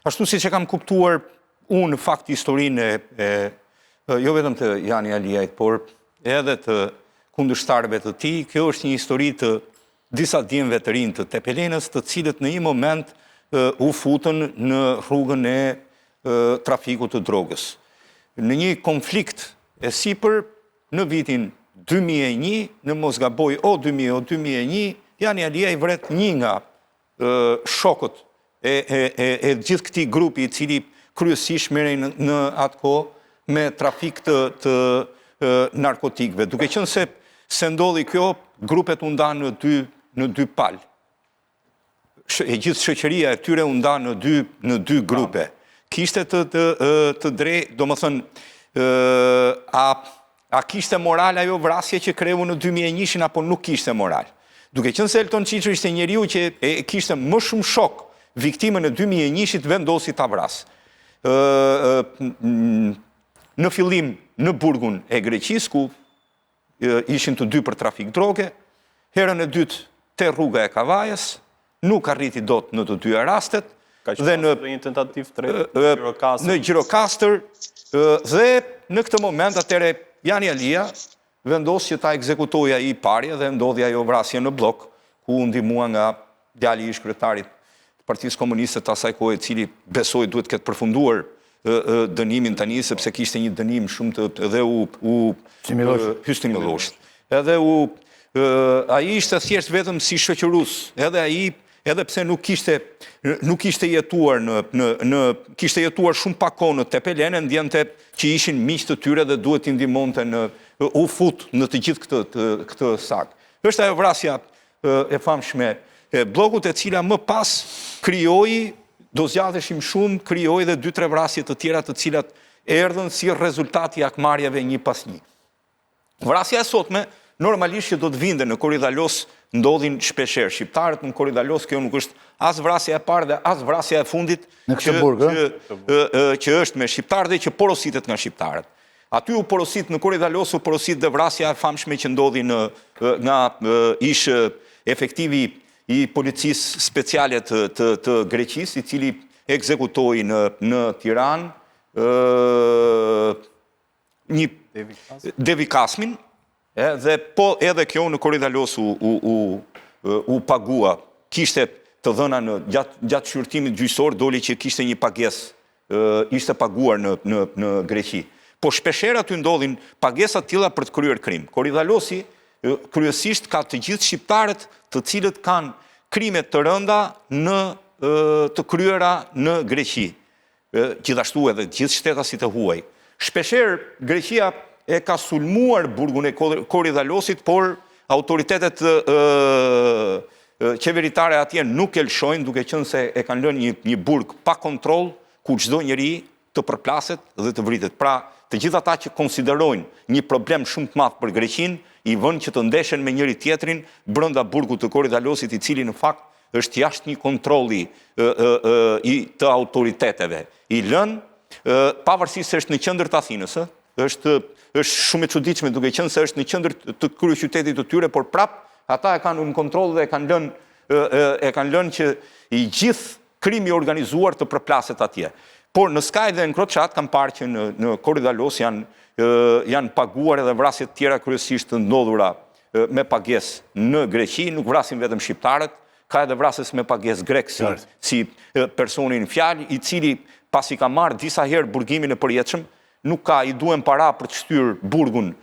Ashtu siç e kam kuptuar unë në fakt historinë e, e jo vetëm të Jani Aliajt, por edhe të kundërshtarëve të tij, kjo është një histori të disa djemve të rinj të Tepelenës, të cilët në një moment u futën në rrugën e trafikut të drogës. Në një konflikt e sipër në vitin 2001, në mos gaboj o 2000 o 2001, Jani Aliaj vret një nga shokët e, e, e, e gjithë këtij grupi i cili kryesisht merrej në, në atë kohë me trafik të, të narkotikëve. Duke qenë se se ndodhi kjo, grupet u ndanë në dy në dy palë. E gjithë shoqëria e tyre u nda në dy në dy grupe. Kishte të të të drejtë, domethënë a A kishte moral ajo vrasje që kreu në 2001-shin apo nuk kishte moral? Duke qenë se Elton Çiço ishte njeriu që e kishte më shumë shok viktimën e 2001-shit vendosi ta vrasë. Në fillim në burgun e Greqisë ku ishin të dy për trafik droge, herën e dytë te rruga e Kavajës, nuk arriti dot në të dyja rastet Ka dhe në një tentativë të tretë në Gjirokastër. Në Gjirokastër dhe në këtë moment atëherë Jani Alia vendos që ta ekzekutojë ai i pari dhe ndodhi ajo vrasje në bllok ku u ndihmua nga djali i ish kryetarit të Partisë Komuniste të asaj kohe, i cili besoj duhet të ketë përfunduar dënimin tani sepse kishte një dënim shumë të dhe u u Hysni Milloshit. Edhe u ai ishte thjesht vetëm si shoqërues, edhe ai edhe pse nuk kishte nuk ishte jetuar në në në kishte jetuar shumë pak kohë në Tepelenë, ndjente që ishin miq të tyre dhe duhet t'i ndihmonte në u fut në të gjithë këtë të, këtë sagë. Është ajo vrasja e famshme e bllokut e cila më pas krijoi, do zgjateshim shumë, krijoi dhe 2-3 vrasje të tjera të cilat erdhën si rezultat i hakmarrjeve një pas një. Vrasja e sotme, normalisht që do të vinte në Koridhalos ndodhin shpeshherë. Shqiptarët në Koridhalos kjo nuk është as vrasja e parë dhe as vrasja e fundit në këtë burg, që, që, që është me shqiptarë dhe që porositet nga shqiptarët. Aty u porosit në Koridhalos u porosit dhe vrasja e famshme që ndodhi në nga ish efektivi i policisë speciale të të të Greqisë, i cili ekzekutoi në në Tiranë ë një Devi Kasmin, Edhe po edhe kjo në Koridhalos u u u u pagua. Kishte të dhëna në gjatë gjatë shqyrtimit gjyqësor doli që kishte një pagesë, ishte paguar në në në Greqi. Po shpeshherë aty ndodhin pagesa të tilla për të kryer krim. Koridhalosi kryesisht ka të gjithë shqiptarët të cilët kanë krime të rënda në të kryera në Greqi. gjithashtu edhe gjithë shtetasit e huaj. Shpeshherë Greqia e ka sulmuar burgun e Koridhalosit, por autoritetet qeveritare atje nuk e lëshojnë, duke qenë se e kanë lënë një, një burg pa kontroll, ku çdo njeri të përplaset dhe të vritet. Pra, të gjithë ata që konsiderojnë një problem shumë të madh për Greqinë, i vënë që të ndeshen me njëri tjetrin brenda burgut të Koridhalosit, i cili në fakt është jashtë një kontrolli i të autoriteteve. I lënë, pavarësisht se është në qendër të Athinës, është është shumë e çuditshme duke qenë se është në qendër të kryeqytetit të tyre, por prap ata e kanë nën kontroll dhe e kanë lënë e kanë lënë që i gjithë krimi i organizuar të përplaset atje. Por në Skaj dhe Encrochat kam parë që në në Korydallos janë janë paguar edhe vrasje të tjera kryesisht të ndodhura me pagesë në Greqi, nuk vrasin vetëm shqiptarët, ka edhe vrasës me pagesë grek si, si personi në fjalë, i cili pasi ka marrë disa herë burgimin e përjetshëm, nuk ka, i duhen para për të shtyrë burgun,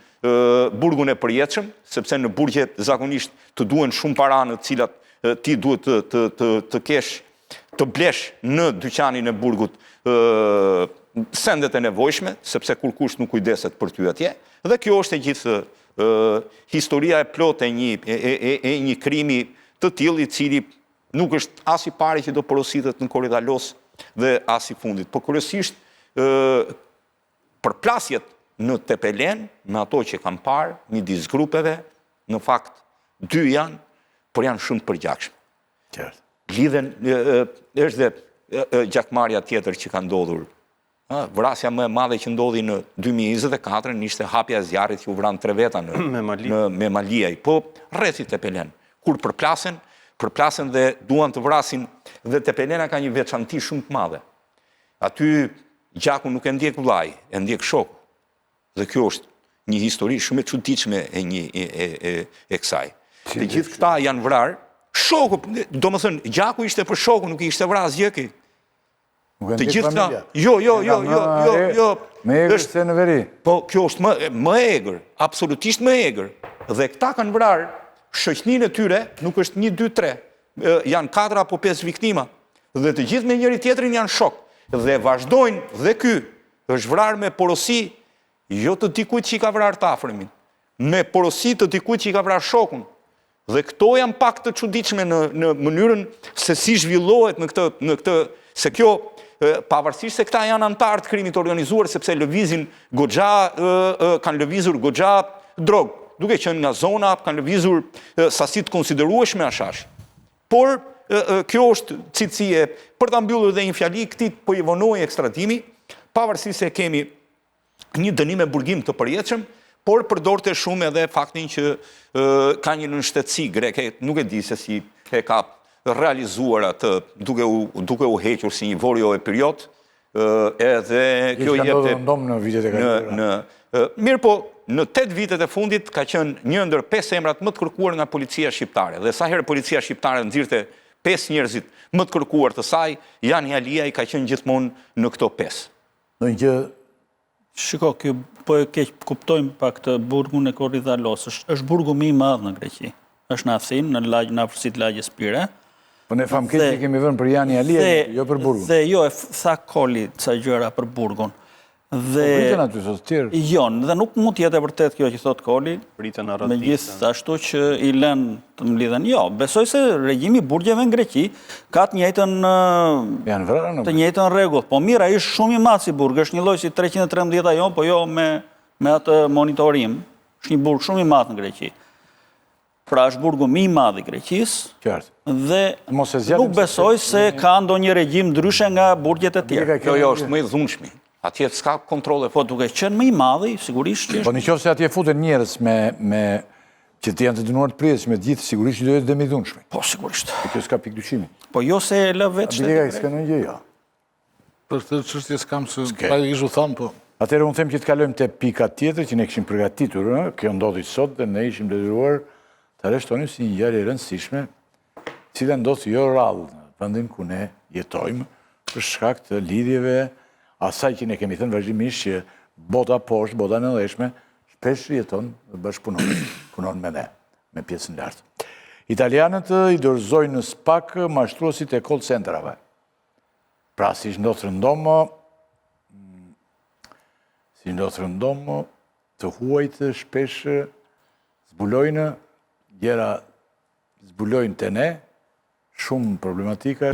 burgun e përjetshëm, sepse në burgje zakonisht të duhen shumë para në të cilat ti duhet të, të, të, të kesh të blesh në dyqanin e burgut sendet e nevojshme, sepse kurkush nuk kujdeset për ty atje, dhe kjo është e gjithë historia e plotë e një, e, e, e një krimi të tillë i cili nuk është as i pari që do porositet në Koridhalos dhe as i fundit. Po kryesisht përplasjet në Tepelenë, me ato që kam parë, midis grupeve, në fakt, dy janë, por janë shumë të përgjakshme. Qartë. Lidhen, është dhe gjakmarrja tjetër që ka ndodhur. Vrasja më e madhe që ndodhi në 2024 ishte hapja e zjarrit që u vranë tre veta në në Memaliaj. Po rrethi Tepelenë, kur përplasen, përplasen dhe duan të vrasin dhe Tepelena ka një veçanti shumë të madhe. Aty gjakun nuk e ndjek vëllai, e ndjek shoku. Dhe kjo është një histori shumë e çuditshme e një e e e, e kësaj. Të gjithë këta janë vrarë. Shoku, domethënë, gjaku ishte për shokun, nuk i ishte vrarë asgjë ky. Nuk e ndjek familja. Këta, jo, jo, jo, jo, jo, jo. Më e egër se në veri. Po, kjo është më, më e egër, absolutisht më e egër. Dhe këta kanë vrarë shoqninë e tyre, nuk është 1, 2, 3, janë 4 apo 5 viktima. Dhe të gjithë me njëri tjetrin janë shok. Dhe vazhdojnë, dhe ky është vrarë me porosi, jo të dikujt që i ka vrarë të afërmin, me porosi të dikujt që i ka vrarë shokun. Dhe këto janë pak të çuditshme në në mënyrën se si zhvillohet në këtë në këtë se kjo pavarësisht se këta janë anëtarë të krimit të organizuar sepse lëvizin goxha kanë lëvizur goxha drogë, duke qenë nga zona kanë lëvizur sasi të konsiderueshme hashash. Por kjo është cilësi e për ta mbyllur dhe një fjali këtij po i vonohej ekstradimi, pavarësisht se kemi një dënim me burgim të përjetshëm, por përdorte shumë edhe faktin që ka një nënshtetësi greke, nuk e di se si e ka realizuar atë duke u, duke u hequr si një vorio epiriot, edhe kjo jepte në vitet e kaluara. Në, në, mirëpo, në 8 vitet e fundit ka qenë një ndër 5 emrat më të kërkuar nga policia shqiptare. Dhe sa herë policia shqiptare nxirrte 5 njerëzit më të kërkuar të saj, Jani Aliaj ka qenë gjithmonë në këto 5. Ndonjë gjë Shiko, kjo po e keqkuptojmë pak këtë burgun e Korridhalos. Është, është burgu më i madh në Greqi. Është në Athinë, në lagj, në afërsi të lagjes Pire. Po ne famkeq që kemi vënë për Jani Aliaj, jo për burgun. Dhe jo, e tha Koli ca gjëra për burgun. Dhe po vriten aty sot të tjerë. Jo, dhe nuk mund të jetë e vërtetë kjo që thotë Koli. Vriten arratisën. Megjithë ashtu që i lënë të mblidhen. Jo, besoj se regjimi i burgjeve në Greqi ka të njëjtën Janë vrarë në të njëjtën rregull. Po mirë, ai është shumë i madh si burg, është një lloj si 313 jonë, po jo me me atë monitorim. Është një burg shumë i madh në Greqi. Pra është burgu më i madh i Greqisë. Qartë. Dhe Mos e zgjatim nuk besoj se ka ndonjë regjim ndryshe nga burgjet e tjera. Jo, jo, është më i dhunshmi. Atje s'ka kontrolle. Po duke qenë më i madhi, sigurisht që është. Po në qoftë se atje futen njerëz me me që të janë të dënuar të përjetshëm me të gjithë, sigurisht që do jetë dhe më i dhunshmi. Po sigurisht. Po kjo s'ka pikë dyshimi. Po jo se e lë vetë shtetin. Abilika s'ka ndonjë gjë, jo. Për këtë çështje s'kam se praktikisht u thanë, po. Atëherë unë them që të kalojmë te pika tjetër që ne kishim përgatitur, ë, kjo ndodhi sot dhe ne ishim detyruar ta rreshtonim si një ngjarje e rëndësishme, e cila ndodh jo rrallë në vendin ku ne jetojmë, për shkak të lidhjeve asaj që ne kemi thënë vazhdimisht që bota poshtë, bota e nëndheshme, shpesh jeton dhe bashkëpunon, punon me ne, me pjesën lart. Italianët i dorëzojnë në SPAK mashtruesit e call centerave. Pra, siç ndodh rëndom, siç ndodh rëndom, të huajt shpesh zbulojnë gjëra, zbulojnë te ne, shumë problematika.